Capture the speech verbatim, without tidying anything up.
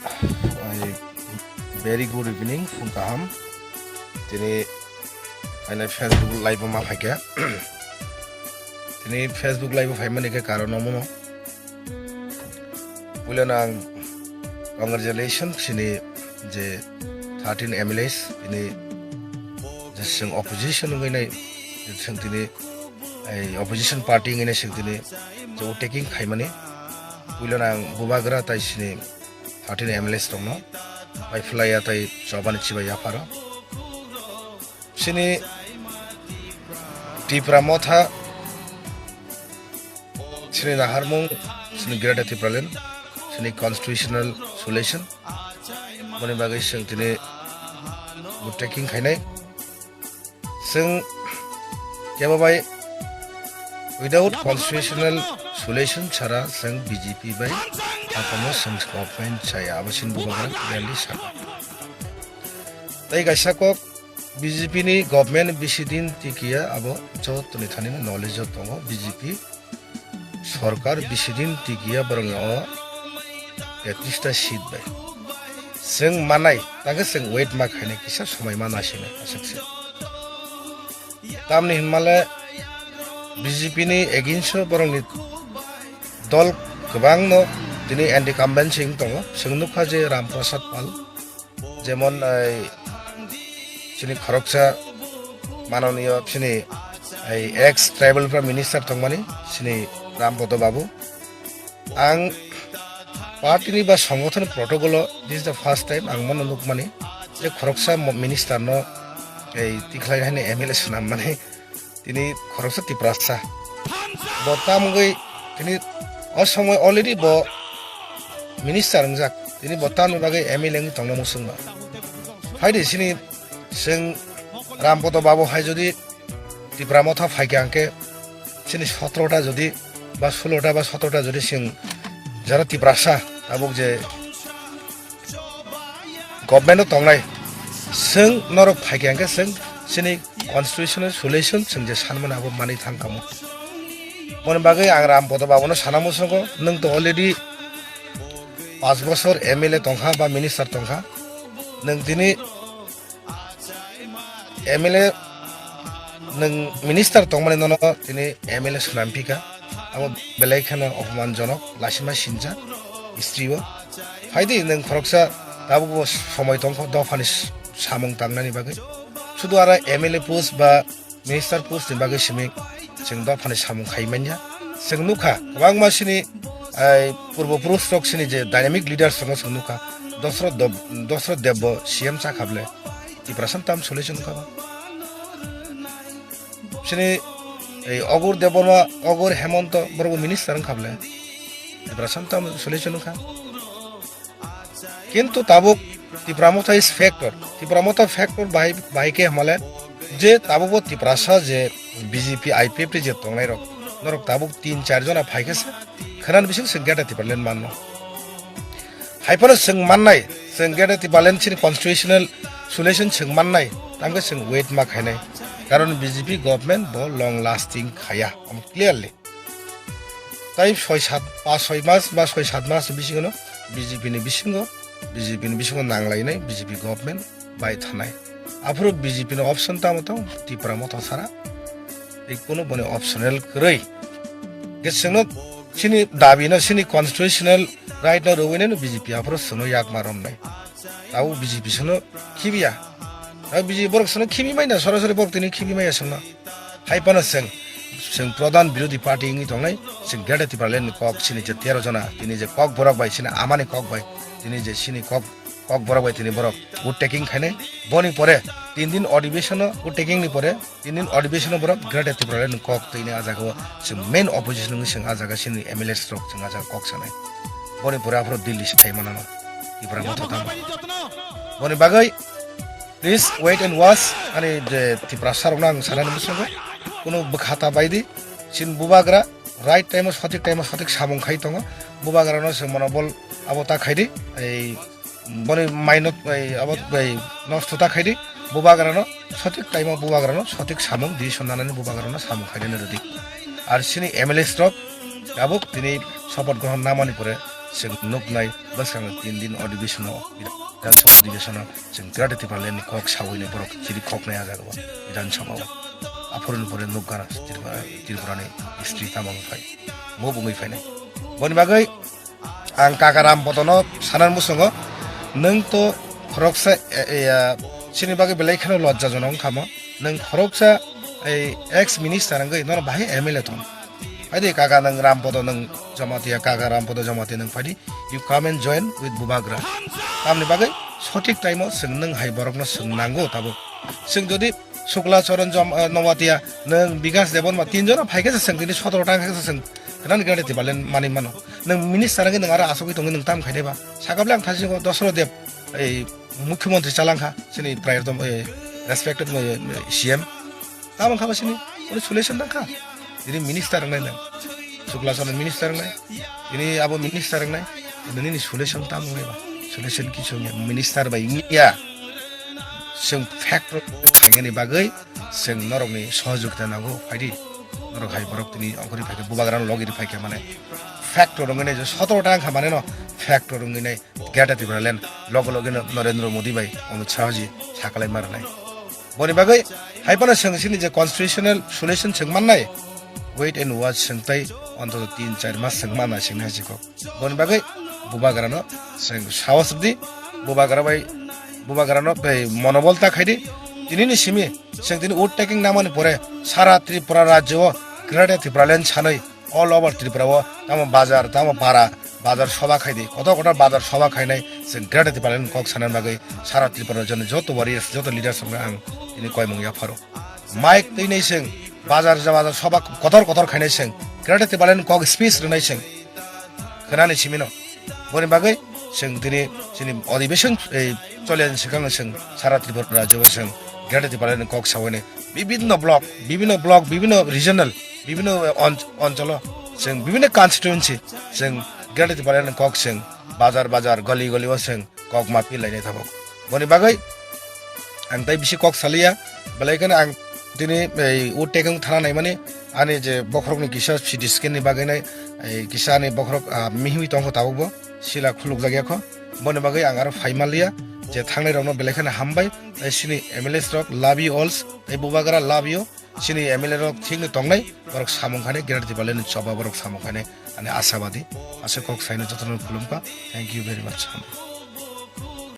Ai, very good evening, phung kaham. Tini aina Facebook live ma phaikha. Tini Facebook live phaimani khe karon omono. Puilano ang congratulations sini je thirteen M L As ini je sing opposition wngwi nai sing tini ai opposition party wngwi nai sing tini je taking khaimani. Puilano ang bubagra tai sini thirteen M L As tongno bai phlaiya tai chobani chibai yapharo. Sini Tipra Motha, sini naharmung, sini Greater Tipraland, sini constitutional solution. Boni bagwi sing tini taking khainai. Sing kebo bai without constitutional solution chara sing B J P bai akomo sing government chaya abo sini bubagra clearly saka. Tai kaisa kok B J P ni government bisi din tikiya abo jotoni thani knowledge o tongo B J P sorkar bisi din tikiya borok o tetrista seat bai. Seng manai tangke seng wait ma khainai kisa somoi ma nasinai aswk se. Tamni hinmale B J P ni against o borok ni dol kwbang no tini anti incumbent sing tongo. Seng nukha je Ram Prasad Pal jemon, ai, chini khoroksa manoniyo chini, ai, ex tribal prime minister tongmani chini Ram Bodo Babu. Ang party ni ba songothon protocol o this is the first time ang mono nukmani je khoroksa mo-, minister no ei tikhlai hani M L A swnam mani. Tini khoroksa Tiprasa. Bo tamgwi tini o somoi already bo minister wngjak. Tini bo tamni bagwi M L A wngwi tongna muchungma. Phaidi sini seng Rampodo Babu hai jodi Tipra Motha phaikha hwnkhe sini sotro ta jodi ba sulo ta ba sotro ta jodi seng jara Tiprasa tabuk je government o tongnai, seng norok phaikha hwnkhe seng sini constitutional solution seng je sanmani abo manwi thang kamo. Moni bagwi ang Ram Bodo Babuno sana muchungo, nwng to already paanch bosor M L A tongkha ba minister tongkha, nwng tini M L A nwng minister tongmani nono tini M L A swnam phika, abo belai kheno opoman jonok, lasima sinjak history o. Phaidi nwng khoroksa tabukbo somoi tongkho dophani s-, samung tangnani bagwi. Sudu aro M L A post ba minister post ni bagwi simi chwng dophani samung khai manya. Chwng nukha kwbangma sini, ai, purbo purush rok sini je dynamic leaders tongo chwng nukha. Dosrot Dob-, Dosrot Debbo C M chakha ble. Tiprasa tam solution kha ba. Sini ei Ogur Debbarma, Ogur Hemonto borok minister wngkha ble. Tiprasa tam solution kha. Kintu tabuk Tipra Motha is factor. Tipra Motha factor bahai, bahai khe hamale je tabuk bo Tiprasa je B J P I P F T je tongnai rok. Norok tabuk tin char jona phai khe se khwnani bising se Greater Tipraland manno. Hai phano chwng mannai, chwng Greater Tipraland chini constitutional solution chwng mannai, tamkhe chwng wait ma khainai. Karon B J P government bo long lasting khaya, omo clearly. Tai soi sat, pas soi mas ba soi sat mas bisingo no B J P ni bisingo, B J P ni bisingo nanglainai B J P government bai thanai. Aphuru B J P ni option tamo tong, Tipra Motha sara. Tei kuno boni optional kwrwi. Ge chwngno chini dabi no, chini constitutional right no rwui nai no B J P aphuru chwngno yak ma romnai. Tabuk B J P chwngno khibiya. Tabuk B J P borok chwngno khibi manya, sorasori borok tini khibi manya chwngno. Hai phano chwng, chwng pradhan birodhi party wngwi tongnai, chwng Greater Tipraland ni kok chini je tero jona, tini je kok borok bai chini amani kok bai, tini je chini kok, kok borok bai tini borok vote taking khainai. Boni pore tin din adhibeshon o vote taking ni pore, tin din adhibeshon o borok Greater Tipraland ni kok tini ah jaga o chwng main opposition wngwi chwng ah jaga chini M L As rok chwng ah jaga kok sanai. Boni pore aphuru Delhi se thai manano Tipra Motha tamo. Boni bagwi please wait and watch, ani je Tiprasa rokno ang sanani muchungo, kunu bwkha ta baidi, chini bubagra right time o, sothik time o sothik samung khai tongo, bubagrano se monobol abo ta khaidi, ei boni mainot, ei abo, ei nosto ta khaidi, bubagrano sothik time o bubagrano sothik samung decision nanani bubagrano samung khainani rwdi. Ar chini M L As rok tabuk tini support grohon namani pore chwng nuknai bwskangni tin din adhibeshon o, Bidhan Sabha adhibeshon o chwng Greater Tipraland ni kok sawi ni borok chiri khoknai ah jaga o Bidhan Sabha o. Aphuru ni pore nukgana Tripura, Tripura ni history tamo wng phai, move wngwi phainai. Boni bagwi ang kaka Rampodono sanar muchungo, nwng to khoroksa, e, e, a, chini bagwi belai kheno lojjajonok wngkha mo. Nwng khoroksa ei ex minister wngwi nono bahai M L A tong. Phaidi kaka nwng Rampodo nwng Jamatia, kaka Rampodo Jamatia nwng phaidi, you come and join with Bubagra. Tamni bagwi sothik time o chwng nwng hai borokno chwng nango tabuk. Chwng jodi Sukla Charan Jom-, eh, Nomatia, nwng Bikas Debbarma, tinjono phaikhe se chwng tini sotoro tang khe se chwng Greater Tipraland manwi mano. Nwng minister wngwi nwng aro asogwi tongwi nwng tam khainai ba? Sakable ang thasingo Dosro Deb, ei mukhyamantri chalangkha, chini prior tong, eh, respected, eh, C M. Tamo wngkha ba sini, uni solution nangkha. Tini minister wngnai nwng. Sukla Charan minister wngnai. Tini abo minister wngnai. Nini solution tamo wngnai ba? Solution kichu wngya. Minister bai wngya. Chwng factor khainani bagwi chwng norokni sohojogita nango, phaidi. Norok hai borok tini ongkhorwi phaikha, Bubagrano logiri phaikha mane. Factor wngwi nai, sotoro ta wngkha mane no factor wngwi nai. Greater Tipraland logo logo no Narendra Modi bai Amit Shah ji sakalai marnai. Boni bagwi hai phano chwng sini je constitutional solution chwng mannai, wait and watch chwng tai ontoto tin char mas chwng manna chwng nai chikok. Boni bagwi Bubagrano chwng sahos rwdi, Bubagra bai, Bubagrano bai monobol ta khaidi. Tinini simi chwng tini vote taking namani pore sara Tripura rajyo o Greater Tipraland sanwi all over Tripura o tamo bazar, tamo para, bazar soba khaidi, kotor kotor bazar soba khainai chwng Greater Tipraland kok sanani bagwi sara Tripura jono joto warriors, joto leaders rokno ang tini koimung yapharo. Mike twinai chwng bazar ja bazar soba kotor kotor khainai chwng Greater Tipraland kok speech rwnai chwng khwnani simino. Boni bagwi chwng tini chini adhibeshon, ei, choliya ni swkang chwng sara Tripura rajyo o chwng Greater Tipraland kok sawi nai bibinno block, bibinno block, bibinno regional, bibinno on-, oncholo chwng bibinno constituency chwng Greater Tipraland kok chwng bazar bazar goli goli o chwng kok ma pilainai tabuk. Boni bagwi ang tai bisi kok saliya, belai kheno ang tini ei vote taking thana naimani ani je bokhorokni kisa C T scan ni bagwi nai, ei kisa ani bokhorok, ah, mihimwi tongkho tabukbo, sila khulukjak yakho. Boni bagwi ang aro phai manliya, je thangnai rokno belai kheno hambai, tai sini M L As rok love you all, tai Bubagra love you, sini M L A rok thikno tongnai, borok samung khainai, Greater Tipraland ni choba borok samung khainai, ani ashabadi, aswk kok saino jotono khulumkha. Thank you very much.